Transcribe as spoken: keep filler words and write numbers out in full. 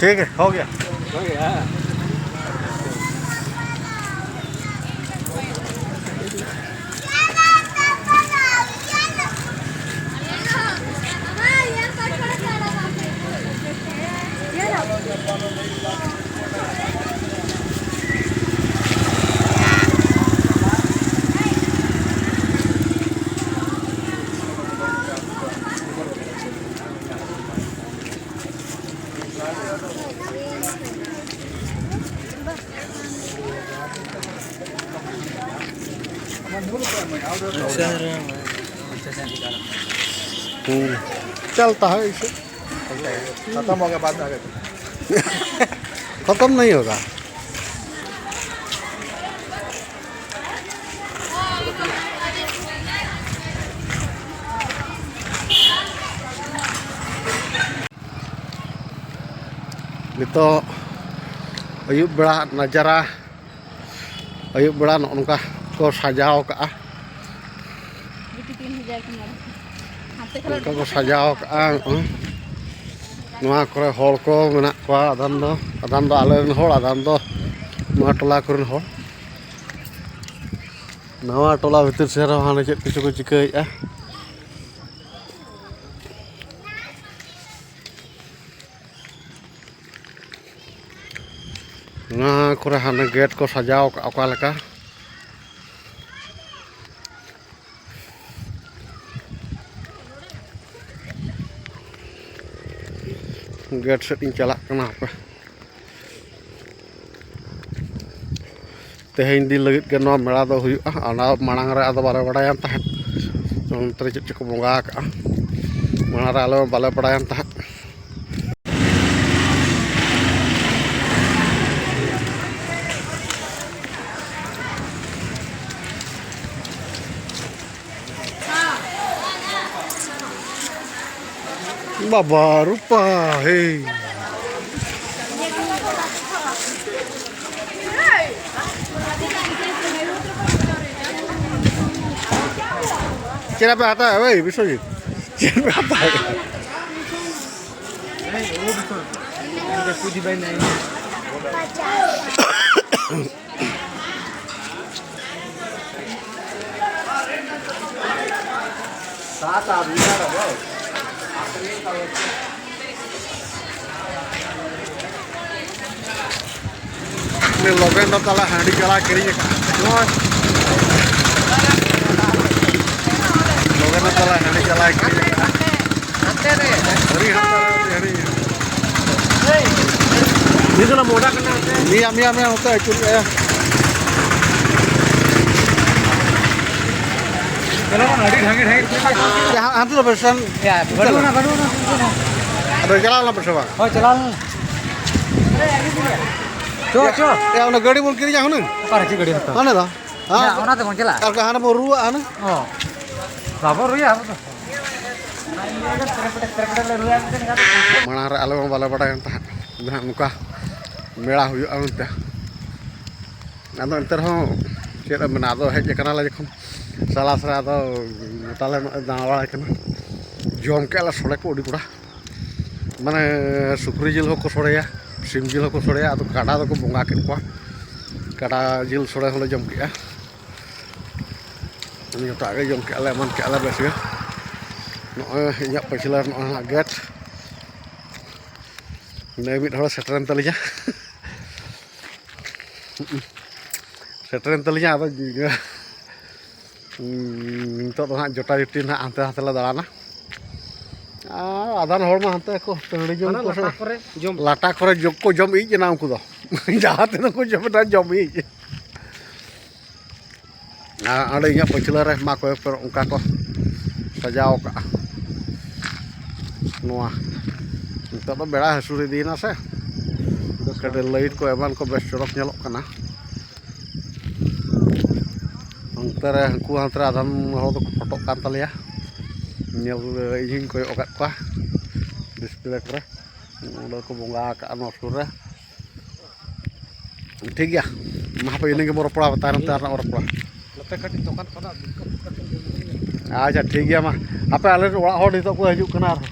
ठीक है, हो गया। हम्म, चलता है ऐसे। खत्म हो गया, बाद में आ गए। खत्म नहीं होगा। ᱱᱤᱛᱚᱜ ᱟᱹᱭᱩᱵ ᱵᱮᱲᱟ ᱱᱟᱡᱟᱨᱟ, ᱟᱹᱭᱩᱵ ᱵᱮᱲᱟ ᱱᱚᱜᱼᱚ ᱱᱚᱝᱠᱟ ᱠᱚ ᱥᱟᱡᱟᱣ ᱠᱟᱜᱼᱟ᱾ ᱱᱚᱝᱠᱟ ᱠᱚ ᱥᱟᱡᱟᱣ ᱠᱟᱜᱼᱟ᱾ ᱱᱚᱜᱼᱚᱭ ᱱᱚᱣᱟ ᱠᱚᱨᱮ ᱦᱚᱲ ᱠᱚ ᱢᱮᱱᱟᱜ ᱠᱚᱣᱟ, ᱟᱫᱷᱟᱱ ᱫᱚ, ᱟᱫᱷᱟᱱ ᱫᱚ ᱟᱞᱮ ᱨᱮᱱ ᱦᱚᱲ, ᱟᱫᱷᱟᱱ ᱫᱚ ᱱᱚᱣᱟ ᱴᱚᱞᱟ ᱠᱚᱨᱮᱱ ᱦᱚᱲ᱾ ᱱᱟᱣᱟ ᱴᱚᱞᱟ ᱵᱷᱤᱛᱤᱨ ᱥᱮᱫ ᱨᱮᱦᱚᱸ ᱦᱟᱱᱮ ᱪᱮᱫ ᱠᱚᱪᱚ ᱠᱚ ᱪᱤᱠᱟᱹᱭᱮᱫᱼᱟ᱾ ᱱᱚᱣᱟ ᱠᱚᱨᱮ ᱦᱟᱱᱮ ᱜᱮᱴ ᱠᱚ ᱥᱟᱡᱟᱣ ᱠᱟᱜᱼᱟ ᱚᱠᱟ ᱞᱮᱠᱟ᱾ ᱜᱮᱴ ᱥᱮᱫ ᱤᱧ ᱪᱟᱞᱟᱜ ᱠᱟᱱᱟ ᱦᱟᱯᱮ᱾ ᱛᱮᱦᱮᱧ ᱫᱤᱱ ᱞᱟᱹᱜᱤᱫ ᱜᱮ ᱱᱚᱣᱟ ᱢᱮᱞᱟ ᱫᱚ ᱦᱩᱭᱩᱜᱼᱟ᱾ ᱚᱱᱟ ᱢᱟᱲᱟᱝ ᱨᱮ ᱟᱫᱚ ᱵᱟᱞᱮ ᱵᱟᱲᱟᱭᱟᱱ ᱛᱟᱦᱮᱸᱫ, ᱚᱱᱛᱮ ᱨᱮ ᱪᱮᱫ ᱪᱚᱠᱚ ᱵᱚᱸᱜᱟ ᱟᱠᱟᱜᱼᱟ᱾ ᱢᱟᱲᱟᱝ ᱨᱮ ᱟᱞᱮ ᱢᱟ ᱵᱟᱞᱮ ᱵᱟᱲᱟᱭᱟᱱ ᱛᱟᱦᱮᱸᱫ᱾ ᱵᱟᱵᱟ ᱨᱩᱯᱟ, ᱦᱮᱭ᱾ ᱪᱮᱫ ᱯᱮ ᱦᱟᱛᱟᱣᱟ ᱳᱭ ᱵᱤᱥᱣᱚᱡᱤᱛ? ᱪᱮᱫ ᱯᱮ ᱦᱟᱛᱟᱣᱟ? ᱞᱚᱜᱮ ᱫᱚ ᱛᱟᱞᱟ ᱦᱟᱺᱰᱤ ᱪᱟᱞᱟᱣ ᱠᱤᱨᱤᱧ ᱟᱠᱟᱫᱼᱟ᱾ ᱱᱚᱜᱼᱚᱭ᱾ ᱞᱚᱜᱮ ᱫᱚ ᱛᱟᱞᱟ ᱦᱟᱺᱰᱤ ᱪᱟᱞᱟᱣ ᱠᱤᱨᱤᱧ ᱟᱠᱟᱫᱼᱟ᱾ ᱦᱟᱹᱨᱤ ᱦᱟᱹᱨᱤ ᱦᱟᱹᱨᱤ ᱦᱟᱹᱨᱤ᱾ ᱱᱤᱭᱟᱹ ᱫᱚ ᱚᱱᱟ ᱢᱚᱦᱰᱟ ᱠᱟᱱᱟ ᱥᱮ? ᱢᱤᱭᱟ, ᱢᱤᱭᱟ, ᱢᱤᱭᱟ, ᱱᱚᱛᱮ ᱟᱹᱪᱩᱨ ᱮ᱾ ᱪᱟᱞᱟᱣ ᱢᱟ ᱟᱹᱰᱤ ᱰᱷᱟᱸᱜᱮ ᱰᱷᱟᱸᱜᱮ ᱠᱚ ᱢᱮᱛᱟᱜ ᱠᱟᱱᱟ᱾ ᱦᱟᱱᱛᱮ ᱫᱚ ᱵᱮᱥ ᱜᱟᱱ ᱭᱟ, ᱵᱟᱹᱱᱩᱜᱼᱟ, ᱵᱟᱹᱱᱩᱜᱼᱟ, ᱵᱟᱹᱱᱩᱜᱼᱟ᱾ ᱟᱫᱚ ᱪᱟᱞᱟᱣ ᱞᱮᱱᱟ ᱯᱮ ᱥᱮ ᱵᱟᱝ? ᱦᱳᱭ, ᱪᱟᱞᱟᱣ ᱞᱮᱱᱟ᱾ ᱪᱚ, ᱪᱚ᱾ ᱭᱟ, ᱚᱱᱟ ᱜᱟᱹᱰᱤ ᱵᱚᱱ ᱠᱤᱨᱤᱧᱟ ᱦᱩᱱᱟᱹᱝ? ᱚᱠᱟᱨᱮ ᱪᱮᱫ ᱜᱟᱹᱰᱤ ᱦᱟᱛᱟᱣ? ᱦᱟᱱᱮ ᱫᱚ᱾ ᱦᱮᱸ, ᱚᱱᱟ ᱛᱮᱵᱚᱱ ᱪᱟᱞᱟᱜᱼᱟ᱾ ᱟᱨ ᱦᱟᱱᱮ ᱵᱚᱱ ᱨᱩᱣᱟᱹᱜᱼᱟ ᱦᱩᱱᱟᱹᱝ? ᱚ᱾ ᱵᱟᱵᱚ ᱨᱩᱭᱟ ᱟᱵᱚ ᱫᱚ᱾ ᱢᱟᱲᱟᱝ ᱨᱮ ᱟᱞᱮ ᱢᱟ ᱵᱟᱞᱮ ᱵᱟᱰᱟᱭ ᱠᱟᱱ ᱛᱟᱦᱮᱸᱫ ᱡᱟᱦᱟᱸ ᱱᱚᱝᱠᱟ ᱢᱮᱞᱟ ᱦᱩᱭᱩᱜᱼᱟ ᱢᱮᱱᱛᱮ᱾ ᱟᱫᱚ ᱮᱱᱛᱮ ᱨᱮᱦᱚᱸ ᱪᱮᱫ ᱮᱢ ᱢᱮᱱᱟ, ᱟᱫᱚ ᱦᱮᱡ ᱟᱠᱟᱱᱟᱞᱮ ᱡᱚᱠᱷᱚᱱ ᱥᱟᱞᱟᱥ ᱨᱮ, ᱟᱫᱚ ᱜᱚᱴᱟ ᱞᱮ ᱱᱚᱜᱼᱚᱭ ᱫᱟᱬᱟ ᱵᱟᱲᱟᱭ ᱠᱟᱱᱟ᱾ ᱡᱚᱢ ᱠᱮᱫᱼᱟ ᱞᱮ ᱥᱚᱲᱮ ᱠᱚ ᱟᱹᱰᱤ ᱵᱚᱲᱟ, ᱢᱟᱱᱮ ᱥᱩᱠᱨᱤ ᱡᱤᱞ ᱦᱚᱸᱠᱚ ᱥᱚᱲᱮᱭᱟ, ᱥᱤᱢ ᱡᱤᱞ ᱦᱚᱸᱠᱚ ᱥᱚᱲᱮᱭᱟ, ᱟᱫᱚ ᱠᱟᱰᱟ ᱫᱚᱠᱚ ᱵᱚᱸᱜᱟ ᱠᱮᱫ ᱠᱚᱣᱟ᱾ ᱠᱟᱰᱟ ᱡᱤᱞ ᱥᱚᱲᱮ ᱦᱚᱸᱞᱮ ᱡᱚᱢ ᱠᱮᱫᱼᱟ᱾ ᱡᱚᱛᱚᱣᱟᱜ ᱜᱮ ᱡᱚᱢ ᱠᱮᱫᱼᱟ ᱞᱮ, ᱮᱢᱟᱱ ᱠᱮᱫᱼᱟ ᱞᱮ ᱵᱮᱥ ᱜᱮ᱾ ᱱᱚᱜᱼᱚᱭ ᱤᱧᱟᱹᱜ ᱯᱟᱹᱪᱷᱞᱟᱹ ᱨᱮ ᱱᱚᱜᱼᱚᱭ ᱦᱟᱸᱜ ᱜᱮᱴ᱾ ᱱᱩᱭ ᱢᱤᱫ ᱦᱚᱲᱮ ᱥᱮᱴᱮᱨᱮᱱ ᱛᱟᱹᱞᱤᱧᱟ᱾ ᱥᱮᱴᱮᱨᱮᱱ ᱛᱟᱹᱞᱤᱧᱟ, ᱟᱫᱚ ᱱᱤᱛᱚᱜ ᱫᱚ ᱦᱟᱸᱜ ᱡᱚᱴᱟᱡᱩᱴᱤ ᱱᱟᱦᱟᱜ ᱦᱟᱱᱛᱮ ᱱᱟᱛᱮ ᱞᱮ ᱫᱟᱬᱟᱱᱟ᱾ ᱟᱨ ᱟᱫᱷᱟᱱ ᱦᱚᱲ ᱢᱟ ᱦᱟᱱᱛᱮ ᱠᱚ ᱛᱟᱹᱲᱤ ᱡᱚᱢ ᱦᱟᱱᱟ ᱠᱚ ᱥᱮ ᱞᱟᱴᱟ ᱠᱚᱨᱮ ᱡᱚᱢ ᱞᱟᱴᱟ ᱠᱚᱨᱮ ᱡᱚᱢ ᱠᱚ ᱡᱚᱢ ᱤᱡ ᱮᱱᱟ ᱩᱱᱠᱩ ᱫᱚ᱾ ᱡᱟᱦᱟᱸ ᱛᱤᱱᱟᱹᱜ ᱠᱚ ᱡᱚᱢ ᱮᱫᱟ ᱡᱚᱢ ᱤᱡ᱾ ᱟᱨ ᱚᱸᱰᱮ ᱤᱧᱟᱹᱜ ᱯᱟᱹᱪᱷᱞᱟᱹ ᱨᱮ ᱢᱟ ᱠᱚᱭᱮᱠ ᱯᱮ ᱚᱱᱠᱟ ᱠᱚ ᱥᱟᱡᱟᱣ ᱟᱠᱟᱫᱼᱟ᱾ ᱱᱚᱣᱟ ᱱᱤᱛᱚᱜ ᱫᱚ ᱵᱮᱲᱟ ᱦᱟᱹᱥᱩᱨ ᱤᱫᱤᱭᱮᱱᱟ ᱥᱮ, ᱠᱟᱹᱴᱤᱡ ᱞᱟᱭᱤᱴ ᱠᱚ ᱮᱢᱟᱱ ᱠᱚ ᱵᱮᱥ ᱪᱚᱨᱚᱠ ᱧᱮᱞᱚᱜ ᱠᱟᱱᱟ᱾ ᱚᱱᱛᱮ ᱨᱮ ᱦᱟᱹᱱᱠᱩ ᱦᱟᱱᱛᱮ ᱨᱮ ᱟᱫᱷᱟᱱ ᱦᱚᱲ ᱫᱚᱠᱚ ᱯᱷᱳᱴᱳᱜ ᱠᱟᱱ ᱛᱟᱞᱮᱭᱟ᱾ ᱧᱮᱞ ᱤᱧ ᱦᱚᱧ ᱠᱚᱭᱚᱜ ᱟᱠᱟᱫ ᱠᱚᱣᱟ ᱰᱤᱥᱯᱞᱮ ᱠᱚᱨᱮ᱾ ᱚᱸᱰᱮ ᱠᱚ ᱵᱚᱸᱜᱟ ᱟᱠᱟᱫᱼᱟ ᱱᱚᱣᱟ ᱥᱩᱨ ᱨᱮ᱾ ᱴᱷᱤᱠ ᱜᱮᱭᱟ, ᱢᱟ ᱦᱟᱯᱮ ᱤᱱᱟᱹ ᱜᱮᱵᱚᱱ ᱨᱚᱯᱚᱲᱟ, ᱛᱟᱭᱱᱚᱢ ᱛᱮ ᱟᱨᱦᱚᱸ ᱨᱚᱯᱚᱲᱟ᱾ ᱱᱚᱛᱮ ᱠᱟᱹᱴᱤᱡ ᱫᱚᱠᱟᱱ ᱠᱷᱚᱱᱟᱜ ᱵᱤᱞ ᱠᱚ ᱠᱟᱹᱴᱤᱡ ᱟᱪᱪᱷᱟ, ᱴᱷᱤᱠ ᱜᱮᱭᱟ, ᱢᱟ ᱦᱟᱯᱮ ᱟᱞᱮ ᱚᱲᱟᱜ ᱦᱚᱲ ᱱᱤᱛᱚᱜ ᱠᱚ ᱦᱤᱡᱩᱜ ᱠᱟᱱᱟ ᱟᱨᱦᱚᱸ᱾